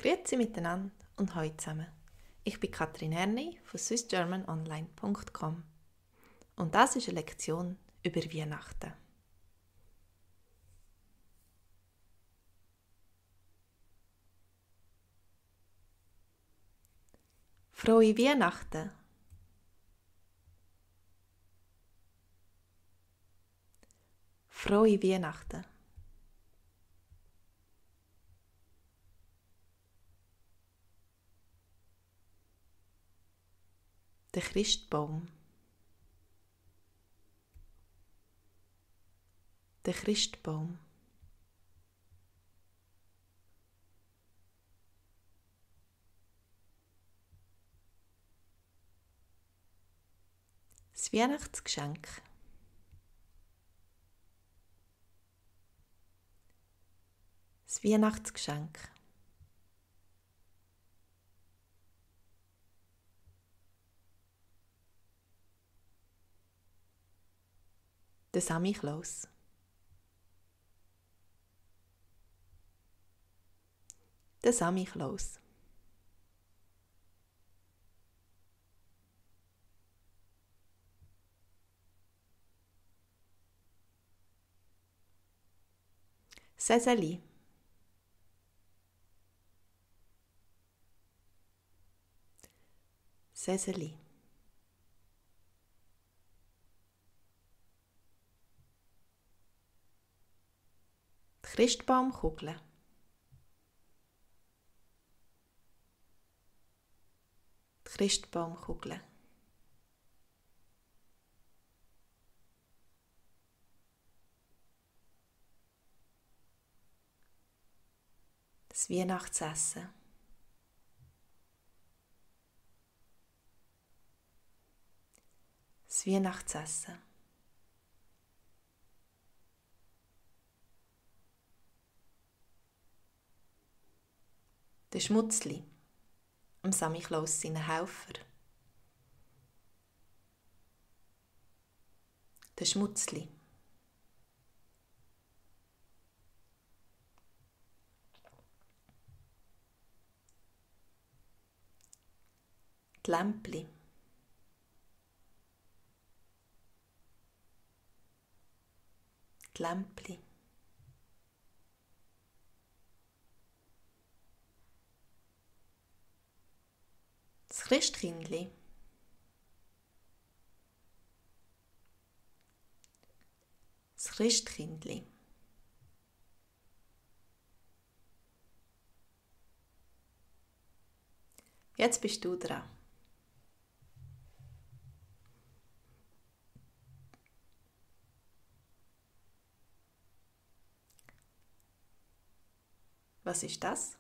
Grüezi miteinander und hallo zusammen. Ich bin Katrin Herney von swissgermanonline.com und das ist eine Lektion über Weihnachten. Frohe Weihnachten! Frohe Weihnachten! Der Christbaum. Der Christbaum. Das Weihnachtsgeschenk. Das Weihnachtsgeschenk. Der Samichlaus. Der Samichlaus. Säseli. Säseli. Die Christbaumkugel. Die Christbaumkugel. Das Weihnachtsessen. Das Weihnachtsessen. Der Schmutzli. Am Samichlaus seinen Helfer. Der Schmutzli. Die Lämpli. Die Lämpli. Das Christkindli. Das Christkindli. Jetzt bist du dran. Was ist das?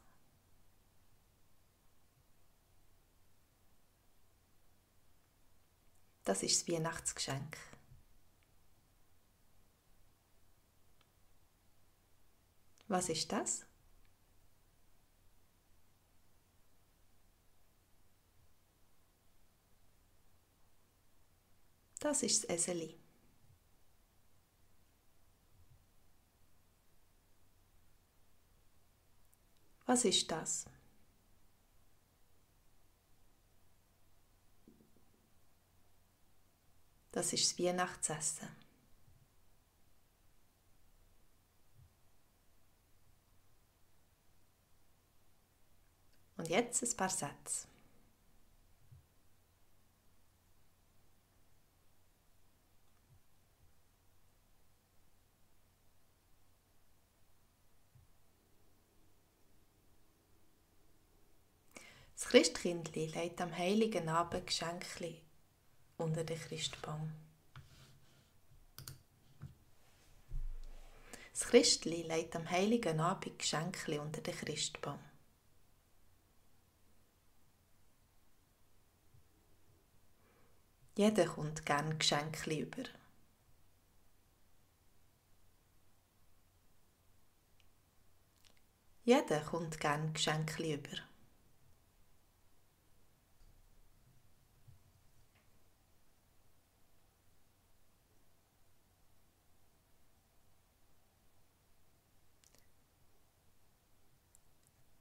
Das ist das Weihnachtsgeschenk. Was ist das? Das ist das Eseli. Was ist das? Das ist das Weihnachtsessen. Und jetzt ein paar Sätze. Das Christkindli legt am heiligen Abend Geschenkli unter den Christbaum. Das Christli legt am heiligen Abend Geschenkli unter den Christbaum. Jeder kommt gern Geschenkli über. Jeder kommt gern Geschenkli über.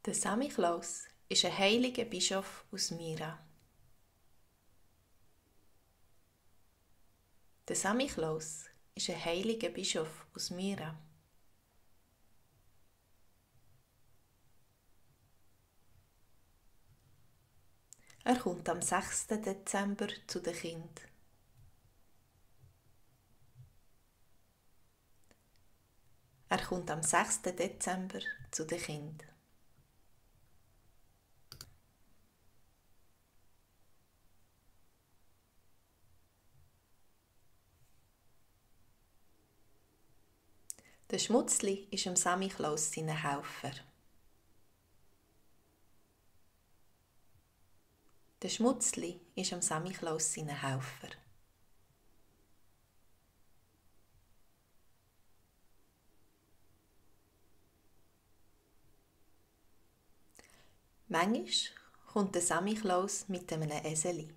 Der Samichlaus ist ein heiliger Bischof aus Myra. Der Samichlaus ist ein heiliger Bischof aus Myra. Er kommt am 6. Dezember zu den Kindern. Er kommt am 6. Dezember zu den Kindern. Der Schmutzli ist dem Samichlaus sein Helfer. Der Schmutzli ist dem Samichlaus sein Helfer. Manchmal kommt der Samichlaus mit einem Eseli.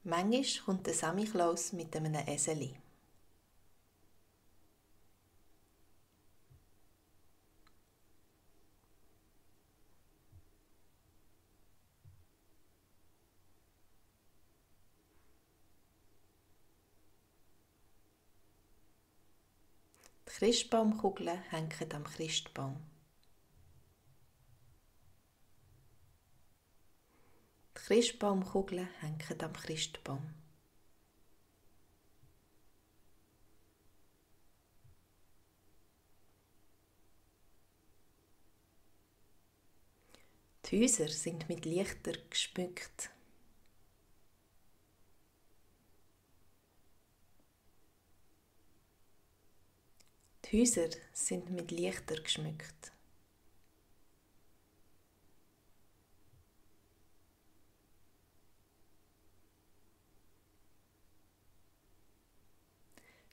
Manchmal kommt der Samichlaus mit einem Eseli. Die Christbaumkugeln hängen am Christbaum. Die Christbaumkugeln hängen am Christbaum. Die Häuser sind mit Lichtern geschmückt. Die Häuser sind mit Lichtern geschmückt.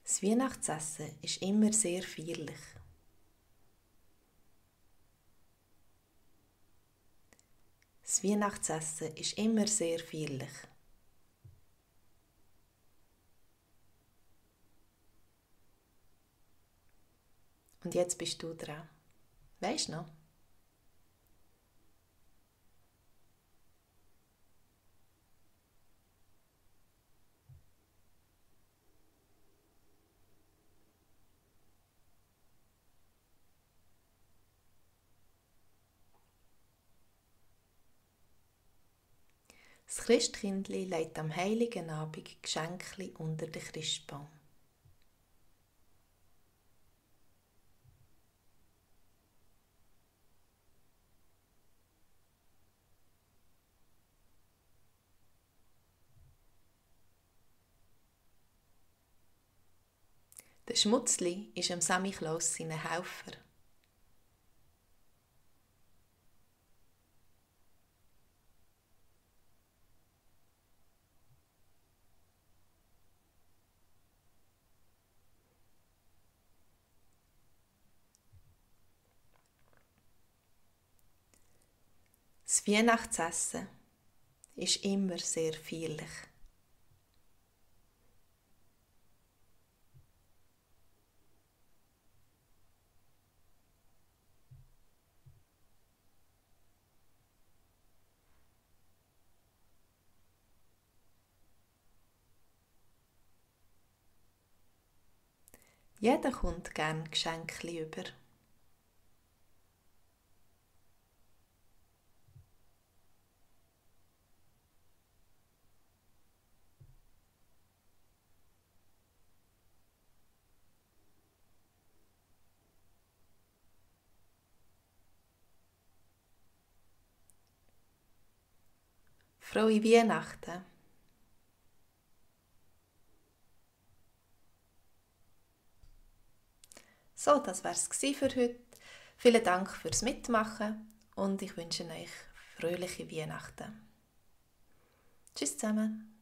Das Weihnachtsessen ist immer sehr feierlich. Das Weihnachtsessen ist immer sehr feierlich. Und jetzt bist du dran. Weisst du noch? Das Christkindli legt am heiligen Abend Geschenkli unter den Christbaum. Der Schmutzli ist dem Samichlaus sein Helfer. Das Weihnachtsessen ist immer sehr feierlich. Jeder kommt gern Geschenkli über. Frohe Weihnachten! So, das war es für heute. Vielen Dank fürs Mitmachen und ich wünsche euch fröhliche Weihnachten. Tschüss zusammen!